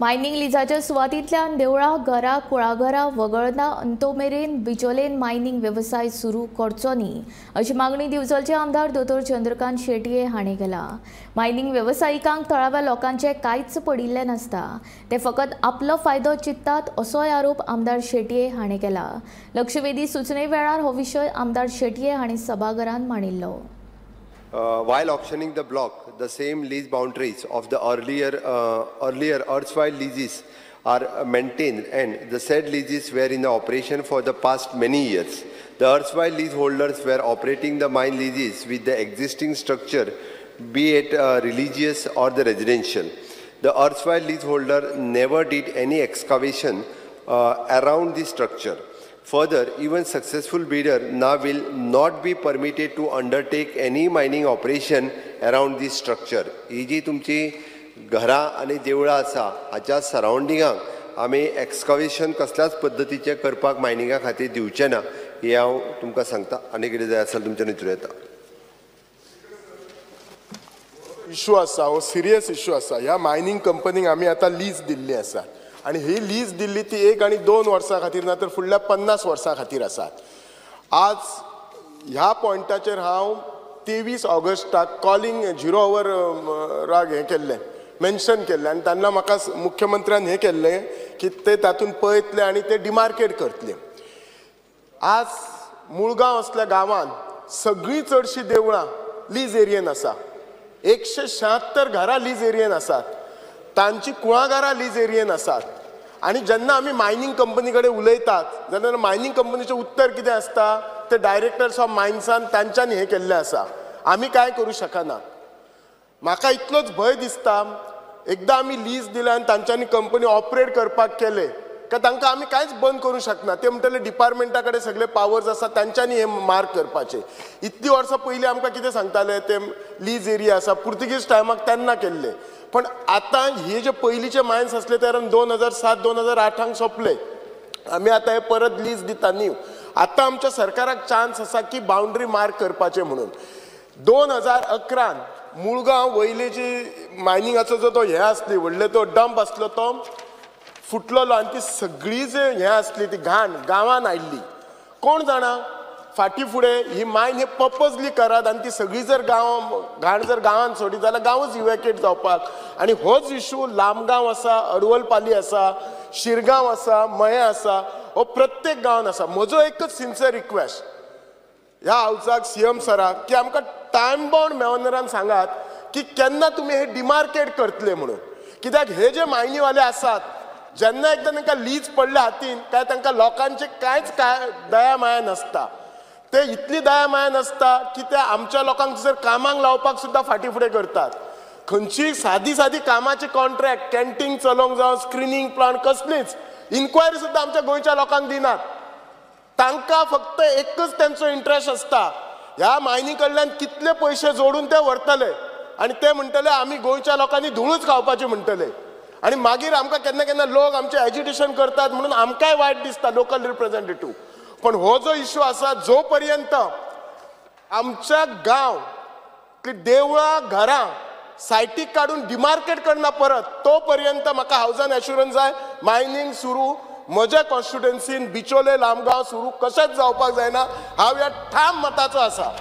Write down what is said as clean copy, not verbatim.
Mining लिजाच्या सुवातींतल्यान देवळां, घरां, कुळागरां वगळना अंतो मेरेन बिचोलेन मायनिंग वेवसाय सुरू करचो न्ही अशी मागणी दिवचलचे आमदार दोतोर चंद्रकांत शेटये हांणी केला. मायनिंग वेवसायिकांक थळाव्या लोकांचें कांयच पडिल्लें नासता, ते फकत आपलो फायदो चिंततात असोय आरोप आमदार शेटये हांणी केला. लक्षवेधी सुचणे वेळार हो विशय आमदार शेटये हांणी सभाघरांत मांडिल्लो. While auctioning the block, the same lease boundaries of the earlier erstwhile leases are maintained, and the said leases were in operation for the past many years. The erstwhile leaseholders were operating the mine leases with the existing structure, be it religious or the residential. The erstwhile leaseholder never did any excavation around the structure. Further, even successful bidder now will not be permitted to undertake any mining operation around this structure. ही जी तुमची घरां आनी देवळां आसा हाच्या सरावंडिंगाक आमी excavation कसल्याच पद्दतीचें करपाक मायनिंगा खातीर दिवचें ना हें हांव तुमकां सांगता. आनी कितें जाय आसल्यार तुमच्यान विचारूं येता. इशू आसा, हो सिरियस इशू आसा. ह्या मायनिंग कंपनीक आमी आतां लीज दिल्ली आसा आनी ही लीज दिल्ली ती 1 आनी 2 वर्सां खातीर ना तर फुडल्या 50 वर्सां खातीर आसात. आज ह्या पॉयंटाचेर हांव 23 ऑगस्टाक कॉलिंग 0 our राग हें केल्लें, मेन्शन केल्लें आनी तेन्ना म्हाका मुख्यमंत्र्यान हें केल्लें की ते तातूंत पळयतले आनी ते डिमार्केट करतले. आज मुळगांव असल्या गांवांत सगळीं चडशीं देवळां लीज एरियेन आसा. 176 घरां लीज एरियेन आसात, तांची कुळागरां लीज एरियेन आसात. आनी जेन्ना आमी मायनिंग कंपनी कडेन उलयतात जेन्ना मायनिंग कंपनीचें उत्तर कितें आसता, ते डायरेक्टर्स ऑफ मायन्सान तांच्यांनी हें केल्लें आसा, आमी कांय करूं शकना. म्हाका इतलोच भंय दिसता, एकदां आमी लीज दिल्या आनी तांच्यांनी कंपनी ऑपरेट करपाक केले काय तांकां आमी कांयच बंद करूं शकना. ते म्हणटले डिपार्टमेंटा कडेन सगळे पावर्स आसा, तांच्यांनी हे मार्क करपाचे. इतलीं वर्सां पयलीं आमकां कितें सांगताले, ते लीज एरिया आसा, पुर्तुगीज टायमाक तेन्ना केल्ले. पण आतां हे जे पयलींचे मायन्स आसले ते 2007 2008 सोंपले. आमी आतां हे परत लीज दिता न्ही. आतां आमच्या सरकाराक चान्स आसा की बाउंड्री मार्क करपाचें म्हणून. 2011 मुळगांव वयली जी मायनिंगाचो जो तो हें आसली व्हडले तो डंप आसलो तो फुटलेलो आनी ती सगळी जे हें आसली ती घाण गांवान आयिल्ली. कोण जाणा फाटीं फुडें ही मायन हे पर्पजली करात आनी ती सगळी जर गांव घाण जर गांवान सोडी जाल्यार गांवच इवॅक्युएट जावपाक. आनी होच इशू लामगांव आसा, अडवलपाली आसा, शिरगांव आसा, मयें आसा, हो प्रत्येक गांवान आसा. म्हजो एकच सिन्सियर रिक्वेस्ट ह्या हावजाक, सीएम सराक, की आमकां टायम बाउंड मॅनरान सांगात की केन्ना तुमी हे डिमार्केट करतले म्हणून. कित्याक हे जे मायनीवाले आसात जेन्ना एकदां तांकां लीज पडल्या हातीन काय तांकां लोकांचे कांयच काय दया माया नासता. ते इतली दया माया नासता की ते आमच्या लोकांक जर कामाक लावपाक सुद्दां फाटीं फुडें करतात. खंयची सादी सादी कामाची कॉन्ट्रॅक्ट, कॅन्टीन चलोवंक जावं, स्क्रिनींग प्लांट, कसलीच इन्क्वायरी सुद्दां आमच्या गोंयच्या लोकांक दिनात. तांकां फक्त एकच तेंचो इंट्रस्ट आसता, ह्या मायनी कडल्यान कितले पयशे जोडून ते व्हरतले आनी ते म्हणटले आमी गोंयच्या लोकांनी धुळूच खावपाची म्हणटले. आनी मागीर आमकां केन्ना केन्ना लोक आमचें एजिटेशन करतात म्हणून आमकांय वायट दिसता लोकल रिप्रेझेंटेटीव. पण हो जो इशू आसा, जो पर्यंत आमच्या गांव देवळां घरां सायटीक काडून डिमार्केट करना परत, तो पर्यंत म्हाका हावजान एश्युरन्स जाय मायनिंग सुरू म्हज्या कॉन्स्टिट्युएन्सीन बिचोले लामगांव सुरू कशेंच जावपाक जायना. हांव ह्या ठाम मताचो आसा.